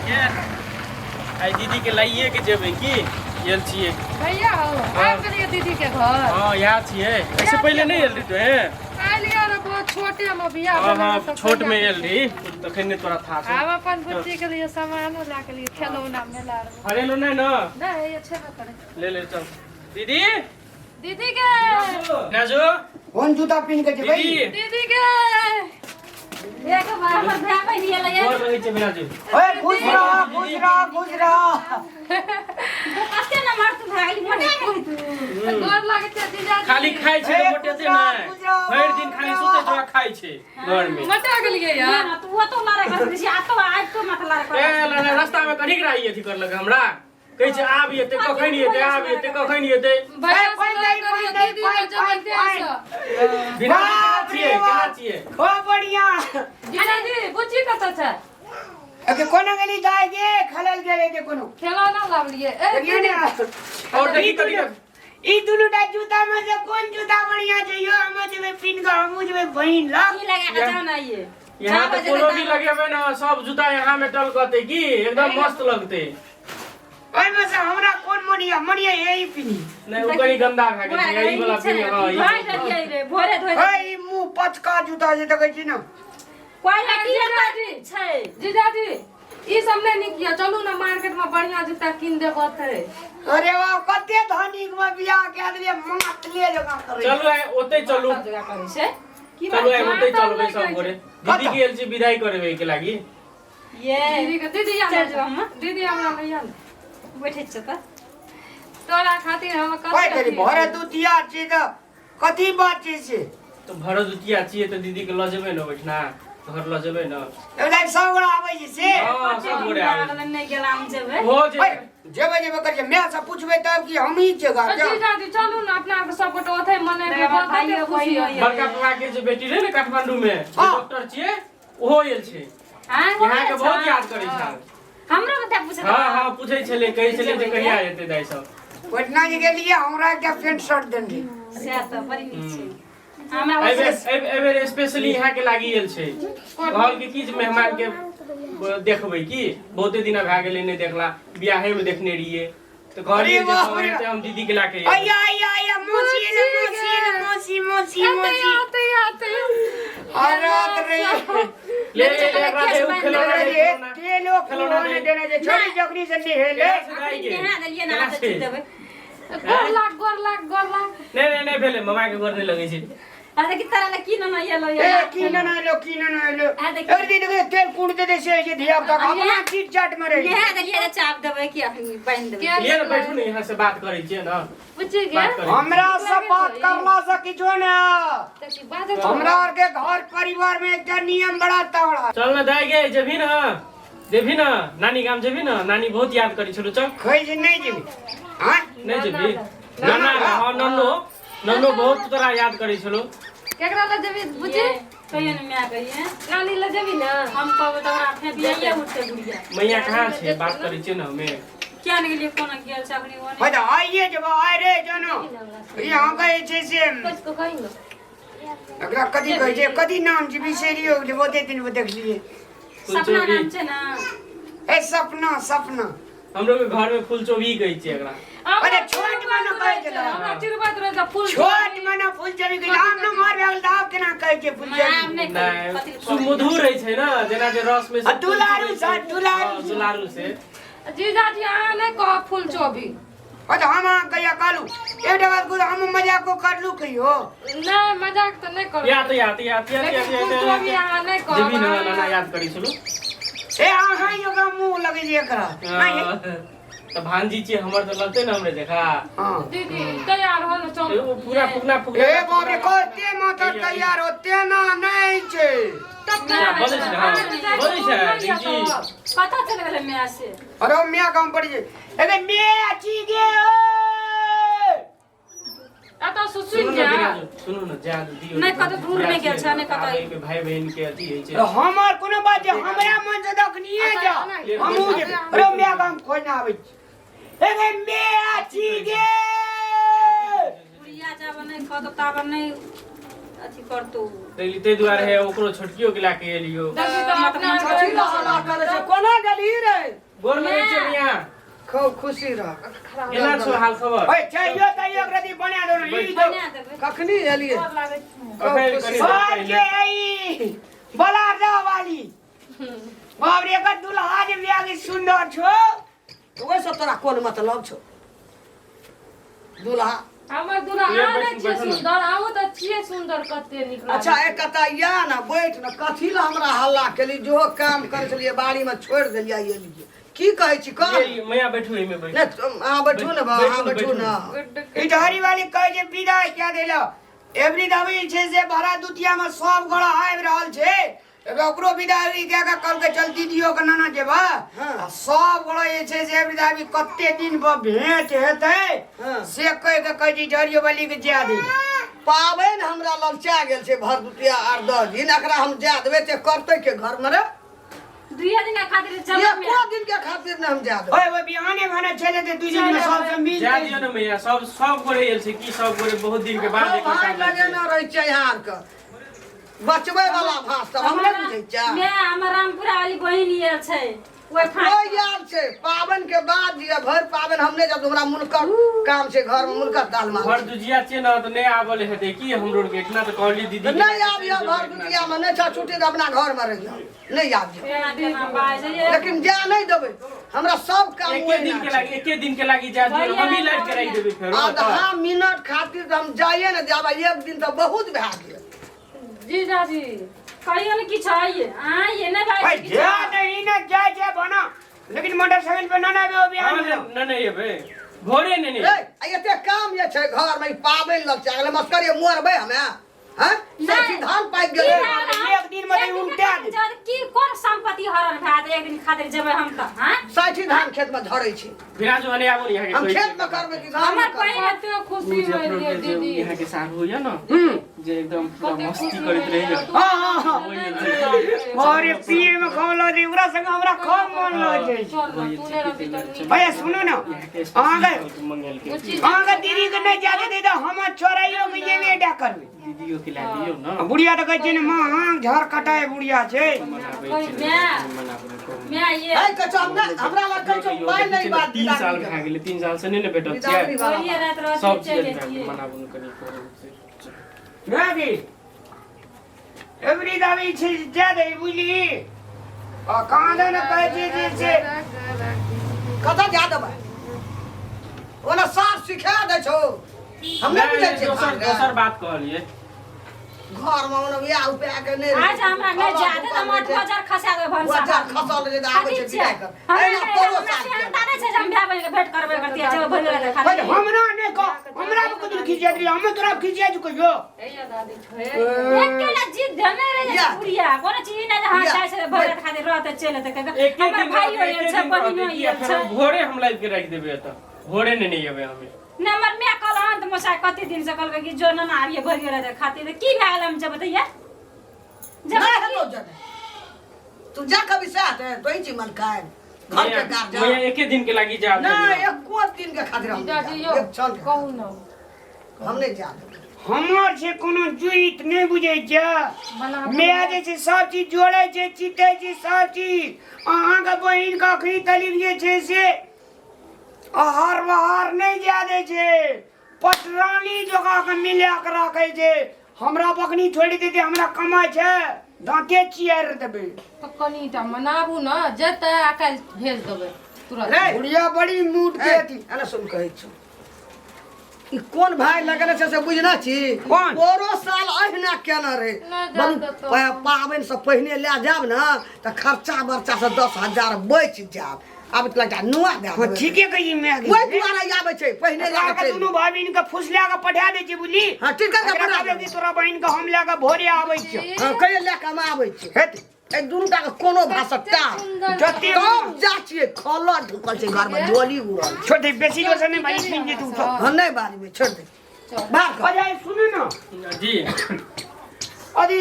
ये आइ दीदी के लाइए के जेबै की गेल छियै। भैया हो, आबि गेलियै दीदी के घर? हँ, इएह छियै। एहिसँ पहिले नहि एल रही तो हे? आइलियै रे, बहुत छोटे मे बियाह हँ। भेलै। हँ। तऽ छोट मे कहिया? एल रही तखन नहि तोरा था आब अपन बुच्ची के लिए सामानो लए के लिए खेलौना मेला आर मे। हरेलो नहि ने? नहि, ये छेबे करे। ले ले, चल दीदी। दीदी के नाजो। कोन जूता पिन के जेबै? दीदी। दीदी के एक बार हमर भाय बहिन एलै। गोर लगै छै बिराजू। ओए, खुश रह, खुश रह, खुश रह। कते नम्बर तू भए गेली, मोटा गेली तू। गोर लागै छै जीजाजी। खाली खाइ छै तऽ ए, मोटेतै खुश रह, नहि? खुश रह, भरि दिन खाली सुतै छै आ खाइ छै घरमे। मोटा गेलियै यार। ना, तू ओतो लड़ाइ कर छी, आ तो आबि तो मत लड़ाइ कर। ए लड़ा, रास्तामे कनिक राही अथी करलक हमरा, कहै छै आब एतै कखन एतै, आब एतै कखन एतै। भैया ए, से पानि लड़ाइ दही, करियौ, पानि दही, दीदी के पानि, जबरदस्ती पानि, से। बिना बाप केना रे छियै, केना बाप। छियै? खूब बढ़िया। जीजाजी, बुच्ची कतऽ छै? अगे कोनो गेली दाय गे, खलल गेले के कोनो। खेलौना लावलियै ए। देखियो ने। और देखी ई कनी। ई दुनू टा जूता में से कोन जूता बढ़िया छै यो? हम जेबै पिन के, हमहूँ जेबै बहिन लग। ई लगा के जाओ ना ये। यहाँ तऽ कोनो भी लगेबै ने, सब जूता यहाँ में टलकतै की, एकदम मस्त लगतै। ओहिमे से हमरा कोन मनिया मनिया यही पिनी? नहि, ओ कनि गंदा भए गेल छै, ई वाला पिनी। हँ, ई। धोइ देलियै रे, भोरे धोइ। ओए, ई मुँह पचका जूता जे देखै छी ने। कोई लड़की छै? जीजाजी, ई सब नहि नीक यऽ, चलू ने मार्केट में बढ़िया जूता कीन देब ओतै। अरे वाह, कते धनिक में बियाह कए देलियै, मातले जकाँ करै। चलू आइ ओतै चलू। जगह करै छै की? चलू आइ ओतै मातल चलबै नहि सब कहै। गोरे। दीदी के गेल छी विदाई करबै के लागि। ये दीदी के, दीदी आ। चल जाओ हम। दीदी, हमरा लैया ने। बैठे छियै तऽ तोरा खातिर हम कहि कते देली भरे दुतिया छी तऽ कथी बात छै से? तऽ भरदुतिया छियै तऽ दीदी के लऽ जेबै ने, ओहिठिना घर लऽ जेबै ने। एगो सब गोरा आबै छै से? हँ, सब गोरे आबै। नहि गेला, हम जेबै। ओहो जे ओए, जेबै जेबै करै छै, माय से पुछबै तब कि हमही छियै घर के? जीजाजी, चलू ने अपना आरके सब गोटे ओतै मनेबै। हमर बहुत भाइयो खुशी बहिनो होइए। बड़का पापा के जे बेटी रहै ने काठमांडू में, जे डॉक्टर छियै, ओहो आयल छै। आँय? यहाँ के बहुत याद करै छै। हमरो बता पूछे। हँ हँ, पूछै छलै, कहै छलै जे कहिया एतै दाइ सब। पटना जे गेलियै, हमरा एकटा पेंट शर्ट देने रही। से तऽ बड़ी नीक छै हमरा। एहिबेर एहिबेर स्पेशली यहाँ के लागि गेल छै, कहल कि की जे मेहमान के देखबै की, बहुते दिना भए गेलै नहि देखला, बियाहे में देखने रहियै, तऽ कहलियै अरे जे बाप रे। एतै हम दीदी के लए के एबै। अय्या अय्या अय्या, मौसी एलै, मौसी एलै, मौसी मौसी आते मौसी। आते आते। अरे रे। ले ले ले, एकरा दे, उ खेलौना दे, खेलौना। तेलो खेलौना दे। फूल देने छै छोड़ी, जखनी से नहेले। केना छै दाइ के? नहा देलियै ना। केना तऽ छै? देबै। गोर लाग, गोर लाग, गोर लाग। नहि नहि नहि भेलै, मामा के गोर नहि लगै छै। अरे कि तारा की ना एलो? ए, की न एलो, की न एलो? आ देखी। एक दिन के तेल कुट दे दे से जे धिया पुता के अपना चीट चाट में रही। नहा देलियै तऽ चाप देबै कि अखनी बान्हि देबै? के? लिए ने, बैठू ने, यहाँ से बात करै छियै ने। बुझि बात गेल। करै छियै। हमरा से बात करला से किछो ने। देखी, बाजै हमरा आर के घर परिवार में एकटा नियम बड़ा तगड़ा। चल ने दाइ गे, जेबही ने, जेबही ने नानी गाम, जेबही ने? नानी बहुत याद करै छलौ, चल। खै जे नहीं जेबी? हाँ। नहि जेबही? नाना, हँ, नन्नो नन्नो बहुत तोरा याद करै छलौ। केकरा लग जेबी बुझी? कहियो ने माय कहिए। नानी लग जेबी ने? हम कहबै तऽ हमरा फेर बियाहे उठते बुढ़िया। मैया कहाँ छै? बात करै छियै ने हमे। किया ने गेलियै? कोना गेल छै अखनी ओ? भाई तऽ आइए जब आइ रे जानो यहाँ कहै छै से। कुछ को कही ने। एकरा कथी कहै छै, कथी नाम छै, बिसरियो गेलियै, बहुते दिन पर देखलियै। सपना फुलचोभी। नाम छै ने? ए, सपना सपना। हमरो के घर में फुलचोभी कहै छियै एकरा। अरे, छोट में न कहै छलै। हमरा चिड़बैत रहै छै फूल। छोट में न फूल चढ़ी गेल, आब न मार भए गेल तऽ आब केना कहै छै फूल आब चढ़ी? नहि नहि। कथी लए? सुमधुर रहै छै ने, जेना जे रस में आ दुलारू से, दुलारू हँ, से। दुलारू से। जीजाजी, अहाँ नहि कहब फूल चोभी। अच्छा, हम अहाँ कहिया कहलू? एकटा बात कहू, हम मजाको करलू कहियो? नहि, मजाक तऽ नहि करू। या तऽ या तऽ या तऽ या लेकिन तऽ फूल चोभी अहाँ नहि कहब। जेबी ने नाना याद करै छलू। ए, अहाँ ही ओकरा मुँह लगै छै एकरा नहि। तऽ भांजी छियै हमर तऽ लगतै ने हमरे देखा। हँ। दीदी, तैयार हो ने, चल। ओ पूरा फुकना फुकना। ए बाप रे, कते माथा तैयार होते ना नहि छै। तब तैयार बजै छै ने, हँ, बजै छै दीदी। पता चलि गेलै माय से। अरे मियाँ गाँव पड़ी छै, अरे मियाँ छी गे ओए। एतऽ से सुनू सुनि ने जा। बिराजू, सुनू ने, जा दियौ। नहि कतौ दूर नहि गेल छै, नहि कतौ। आब एहिमे भाई बहिन के अथी होइ छै। हमर कोनो बात छै, हमरा मन से दखनिए जा, हमहूँ जेबै। अरे मियाँ गाँव खोजना आबै छी, अरे मियाँ छी गे। बुढ़िया जाब नहि खतौ ताब नहि अथी करतौ। ताहि दुआरे हे ओकरो छोटकियो के लए के एलियो। देखी तऽ अपना कथी लए हल्ला करै छै? कोना गेलही रे? गोर लगै छै मियाँ। खूब खुशी रह। केना छौ हाल खबर? ओए चाहियो त एक रति बना दो ई दो। बना देबै। कखनी एलियै? अखन कनि देर सर पहिले। के ई बला वाली बाप रे, एकर दुल्हा जे बियाह के सुंदर छो। ओहिसँ तोरा कोन मतलब छौ दुल्हा? हमर दुल्हा ये अहाँ नहि बैठू, छियै बैठू ने। सुन्दर, अहूँ तऽ छियै सुन्दर, कते नीक लागै। अच्छा एक कता या ना बैठ न, कथी ला हमरा हल्ला केली? जो काम करै छलियै बाड़ी में छोड़ि देलियै एलियै। की कहै छी कह? ये मैया बैठू, एहिमे बैठू। नहि अहाँ बैठू ने बा, अहाँ बैठू बैठू ने, ने। ई धरी वाली कहै छै विदा क्या देलो एवरी दबी छै से भरा दुतिया में सब गोड़ा आबि रहल छै। एबे ओकरो विदाई कए के कहलकै चल दीदियो के नाना जेबा। हाँ। आ सब गोड़ा जे छै से विदाई कते दिन पर भेंट हेतै। हाँ। से कहि के कहै छै झरियो वाली के जा दी। पाबनि हमरा ललचा गेल छै भरदुतिया 8-10 दिन, एकरा हम जा देबै ते करतै के घर में रे? दुइये दिन के खातिर चलब। एको दिन के खातिर ने हम जा देबै। ओए ओए बिहाने भने चले ते 2 दिन में सब से मिल जा दियौ ने मैया, सब सब गोरे आयल छै की, सब गोरे बहुत दिन के बाद एक भाय लगेने रहै छै यहाँ आरके बचबै वाला भाष सब हम नहि बुझै छियै। मैं हमर रामपुरा वाली बहिन आयल छै ओहि फाँक। कोइ आयल छै पाबनि के बाद जे भरि पाबनि हम नहि जाब, हमरा मुनकर काम छै घर में, मुनकर दाल माल। भर दुजिया छियै ने तऽ नहि आबल हेतै की हमरो आरके एहिठिना, तऽ कहली दीदी के नहि आबियौ भरदुतिया में, नहि छौ छुट्टी तऽ अपना घर में रहियौ, नहि आबियौ। केना केना बाजै। लेकिन जा नहि देबै, हमरा सब काम एके दिन के लागी, एके दिन के लागी जा दियौ, हमही लाइट के राखि देबै फेरो। आधा मिनट खातिर तऽ हम जाइए ने जाब, एक दिन तऽ बहुत भए गेल। जीजाजी कहियो ने किछु आइए आइए नहि भाई बाजै किछु। जा नहीं ना जा जा बना, लेकिन मोटरसाइकिल पे ना ना आबे बिहान में। नहि नहि एबै भोरे नहि नहि। रे आ एते काम जे छै घर में, ई पाबनि लग छै अगले मस्करी मरबै हमे हैं? सठी धान पाकि गेलै। एक दिन में एक दिन उल्टा खातिर जब की कोन संपत्ति हरण भए जेतै एक दिन खातिर जेबै हम तऽ हाँ? 60 धान खेत में झड़ै छै। विराजो हने आबो ने यहाँ के हम कहै खेत छियै। में करबै कि घर में हमर करबै? बहिन कते खुशी ओ जे अपनो होइए के जे दीदी। यहाँ के साहु होइए ने जे एकदम पूरा कते मस्ती खुशी करैत होइए। रहैए। हाँ हाँ हाँ ओहि जे अरे पिए में खाओ लो ओकरा संग हमरा खूब मन लग जाइ छै। चल ना, तू नहि रहबी तऽ नीक। भैया सुनू ना, यहाँ के अहाँके मंगेलकै। बुच्ची अहाँके दीदी के नहि जादे दे दे, हम चोराइयो के जेबे टा करबै। दीदियो के ला दियौ ने। आ बुढ़िया तऽ कहै छै ने माँ हाँ झर कटाए बुढ़िया छै। मनाबै छै माय। मनाबै कहू। मैं ये है कहै छौ, हमरा हमरा लग कहै छौ पाइ नहि बात। 3 साल भए गेलै, 3 साल से नहि ने भेटल छियै। बिदागरी वाला बोलिए बात। रात रात सब चलि चीज जैतियै। मनाबू ने कनि कहू से। भाभी एवरी दाबी छै जा दे बुझली आ कहाँ दे ने कहै छै जे से कतऽ जा देबै? ओना साफ सिखा दै छौ, हम नहि बुझै छियै। दोसर भाग रे। दोसर बात कहलियै। घर में ओना बियाह उपाय के नहि रहै। आज हमरा नहि जादे तऽ हम 8000 खसा देबै भनसा। 2000 खसल रहै तऽ आबै छै विदाइ कर। हमरा एहिना नहि परो हमरा साल सेहनता नहि छै जे हम भाय बहिनके भेंट करबै करतियै जेबै भरि गेलै भाई खाली। हमरा नहि कह, हमरा पर कुछ खिचिया दिली, हम तोरा खिचिया छु कहियो। हैया दादी छोड़े। एकेला जिद धेने रहै या। छै बुढ़िया, कोनो चीज नहि जे हाँ या। जाइ छै भरि राति खातिर रहतै चलि एतै कहिके। एके हमर दिन भाइयो रहतै, आयल एके छै दिन बहिनो रहतै, आयल कि छै। भोरे हम लाबि के राखि देबै एतऽ, भोरे नहि नहि एबै हमे। नहि हमर माय कहल अंत मौसा कते दिन से कहलकै कि जो नाना आबिये भरि गेल रहतै खातिर तऽ की भए गेल हम जेबै तऽ या जेबै नहि की? हेतौ जने तू जा कभी साथ है तो ही छी मन खाए घर के गार्जियन। मैया एके दिन के लागी जा। नहीं एको दिन के खातिर हम जीजाजी नहीं यौ जाब। एक क्षण के कहू ना। हम नहीं जा देबै। हमर छै कोनो जुइत नहि बुझै छै। मना माय जे छै सब चीज जोड़ै छै चिटै छै सब चीज। अहाँके बहिन के अखनी तलिक जे छै से अहर बहर नहि जाय दै छै, पटरानी जोगा के मिला के राखै छै। हमरा बकनी छोड़ि देतै, हमरा कमाइ छै दाँते चियार देबै। तऽ कनिटा मनाबू ने, जेतै आ काल्हि भेज देबै तुरंत। रे बुढ़िया बड़ी मूड के ए, अथी। एना सुन कहै छौ ई कोन भाय लगल छै से बुझना छी? कोन? पोरो साल अहिना केने रहे। नहि जाब बरू देतौ। पाबनि से पहिने लए जाब ने तऽ खर्चा बर्चा से 10,000 बचि जाब। आब लगता नुआ दए हाँ, देबै। ठीके कही माय ओहि दुआरे आबै छै पहिने लए के के चलि। दुनू भाई बहिन के फुसला के पठा दै छी बुझली। हाँ, ठीक है, एकरा पठा कहबै देबै। कि तोरा बहिन के हम लए के भोरे आबै छियौ। हाँ, कहियो लए के हम आबै छी। हेतै। एहि दुनू टा के कोनो भाषा टा सुन्दर जते तब जा छियै खलर ढुकल छै घर में झोली उड़ल छै। छोड़ दे बेसी जोर से नहीं भाई सुन जे तू सब। हाँ नहीं बाजबै, छोड़ दे बाहर कर। अरे सुनू ना जी अरे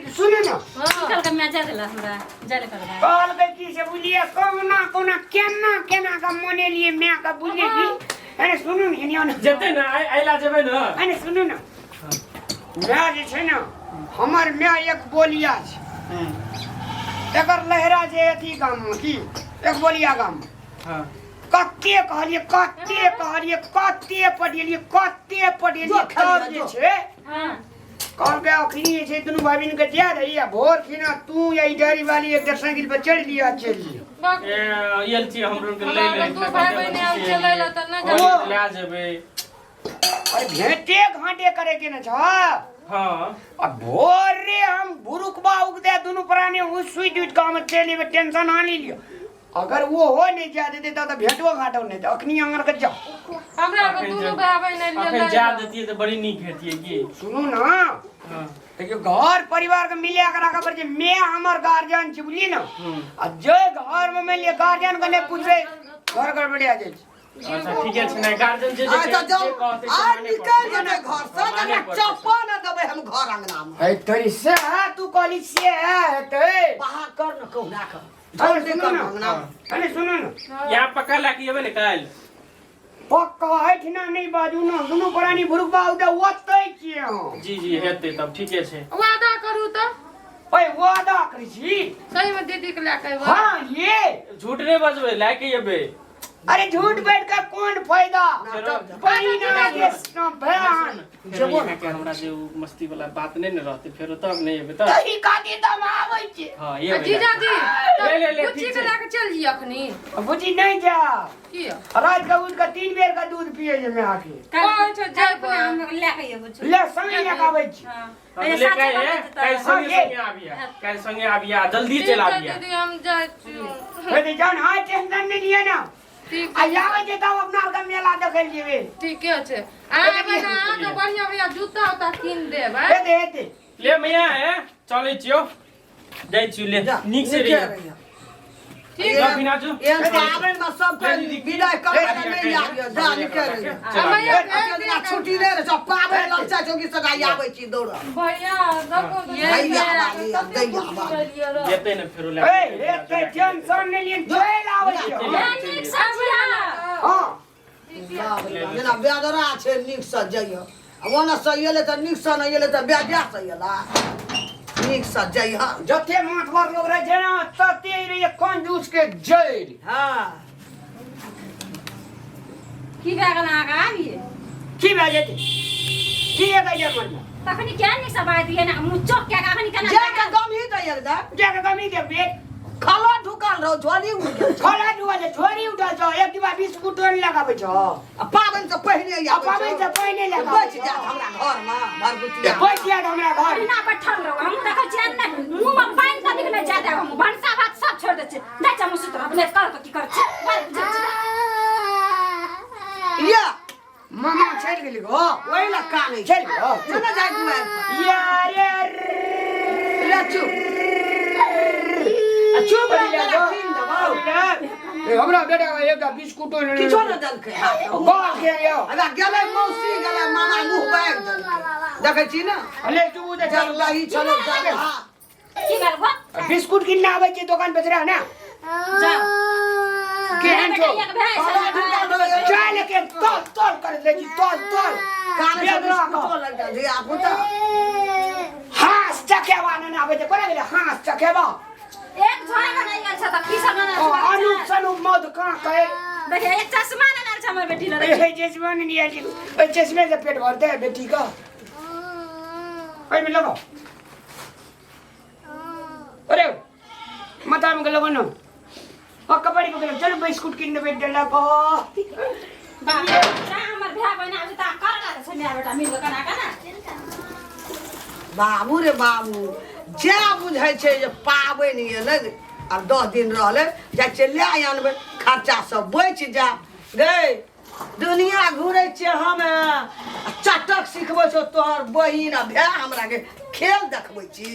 सुनू ना। हाँ कहलकै माय जाय देला हमरा जाय ले कहलकै। कहलकै की से बुझलियै कहुना कहुना केना केना के मनेलियै माय के बुझलियै की। अरे सुनू ने एने आउ ने। जेतै ने अइला जेबै ने। अरे सुनू ना My जे छै ने हमर my एक बोलिया छै एकर लहरा जे अथी गाममे की एक बोलिया गाममे हँ कते कहलिए कते कहलिए कते पढ़ेलिए कते पढ़ेलिए जो तब खेलिए, जे जो। छै हाँ कहलकै अखनी जे छै दुनू भाई बहिन के जाय दही आ भोर खिना तू या ई डरी वाली एक साइकिल पर चढ़ि लिअ चलि लिअ बक ए आयल छी हमरो के ले हमरा ले दू भाई बहिन आयल चलै लए तऽ नहि ओ। ले जेबै अरे भेंटे घाटे करे के न छ हाँ आ भोरे हम बुरुकबा उगदे दुनू प्राणी उ सुति उठि कऽ हम चलि एबै टेंशन आनि लिअ अगर वो हो नहीं जा देते तब भेंटो घाटो नहीं तो अखनी अंगर के जाओ हमरा के दुनू भाई बहिन एलियै अखन लए जा लए। देतियै तऽ बड़ी नीक हेतियै की सुनू ना हाँ देखियो घर परिवार के मिले के राखऽ पड़ै छै मैं हमर गार्जियन छी बुझलियै ना हम्म। आ जे घर में मानि लिअ गार्जियन के नहि पूछबै घर गड़बड़िया जाइ छै अच्छा ठीके छै ने गार्जियन जे जे अच्छा जे जाओ कहतै से आ माने निकल पड़तै। जेतै घर से माने तकरा पड़तै। चप्पा न देबै हम घर अंगना में है तोरी से है तू कहली से है हेतै बाहर कर न कहुना कर अरे जल्दी सुनू कर ना अंगना में अरे सुनू ना यहाँ पक्का लाके एबै ने काल्हि पक्का एहिठिना नहि बाजू ना दुनू प्राणी भुरुकबा उदे ओतै छियै हम जी जी हेतै तब ठीके छै वादा करू तऽ ओए वादा करै छी सही में दीदी के लए के अयबै हाँ ये झूठ नहि बजबै लए के एबै अरे झूठ बैठ के कौन फायदा बहिना के बहन फेरो यहाँ के हमरा जे उ मस्ती वाला बात नहि ने रहतै फेरो तब नहि एबै तब तही खातिर तऽ हम आबै छी हँ आ एबै जीजाजी ले, ले, ले, बुच्ची ठीक के छै। लए के चलि जी अखनी बुझी नहीं जा किया रात के उठ के 3 बेर का दूध पिए जे में आके कहै छै जाय जाय हम ले के एबै छौ ले संगे लए के आबै छी हां हाँ, तऽ लेके आइए काल्हि संगे संगे आबिया काल्हि संगे आबिया जल्दी ठीक चलि छै आबिया दीदी हम जाइ छी हे जान हां टेंशन नहीं लिया ना ठीक आ आबै छै तब अपना आरके मेला देखै लए जेबै ठीके छै अहाँ अहाँके बढ़िआँ बढ़िआँ जूता उता कीन देब आँय? हेतै हेतै ले मैया हे चलै छियौ जाइ छियौ ले जा नीक से नीके रहियै रहियै। ठीक जा बिनाजू एहन पाबनि में सबके विदाई करबै लए नहि आबियौ जा नीके रहियै आ मैया अकेले दिना छुट्टी नहि रहै छै पाबनि लग जाइ छौ कि सदा आबै छी दौड़ल भैया देखो तऽ भैया बाली आ दैया बाली जेतै ने फेरो ए हेतै टेंशन नहीं लिया चलि आबै छी हम। नीक से जिया हँ जेना बेदरा छै नीकसँ जइह आ ओना सँ एलै तऽ नीकसँ नहि एलै तऽ बेजा सँ एला नीकसँ जइह जते माथवर लोग रहै छै ने तते रहै कंजूस के जड़ि हँ की भए गेल अहाँके आबिये की भए जेतै की हेतै जे मनमे तखनी क्या नीक से बात दिए ना मुँह चौक के अखनी केना जाके गम ही दैय एकदम जाके कमी देबै खलो ढुकल रहो झोली उड़ गेल छौ। खोला डुबल छै छोरी उठल छौ एक डिब्बा बिस्कुटो नहि लगाबै छौ आ पाबनि से पहिने आ आबै पाबनि से पहिने लगाबै बचि जायत हमरा घर में भरगुतिया बचि जायत हमरा घर अहिना बैठल रहो हम देखै छियै ने मुँह में पानि तनिक नहि जाय देब हम भनसा भात सब छोड़ि दै छियै जाइ छै हम सुति रहब नहि कर की कर छै बस जाइ छी। या मामा चलि गेली गो ओहि लए कानै छै चलि गेलो जो ने जाइ दुआरि पर यारे ले चुप आ चुप रहि जा तोरा कीन देबौ। ए हमरा बेटा के एकटा बिस्कुटो नहि किछो ने देलकै हाथ गल के यौ अबे गेलै मौसी गेलै मामा मुँह बारि देलकै देखै छी ने अले तू जे जब लही छलो जब हा की भेल गो बिस्कुट किन आबै छै दोकान बेचरा ने जाओ केहन छौ एक भैंस है। चल के तल तल कर ले छी तल तल काने से बेदरा बिस्कुटो कऽ। लगता धिया पुता हाँस चकेबा ने आबै छै कोना गेलै हाँस चकेबा एक झोरा बनाइ गेल छ त की सब बनाइ ओ अनुप सनुप मध कहाँ कहे देखिए एक चश्मा लेने छै हमर बेटी लग ए चश्मा नहीं लिया जी ओहि चश्मे से पेट भरते है बेटी का ओहिमे लगाओ अरे माथा में लगो ना और कपड़ी पकड़ो चलो बिस्कुट किन देबै डला को बाप रे, जा हमर भाय बहिन आबै त कर लागै छै माय बेटा मिल कना कना बाबू रे बाबू जे बुझै छै जे पाबनि एलै आब 10 दिन रहलै जाइ छियै लए आनबै खर्चा सब बचि जाय गै दुनिया घुरै छियै हमे आ चटक सिखबै छौ तोहर बहिन आ भाय हमरा के खेल देखबै छी।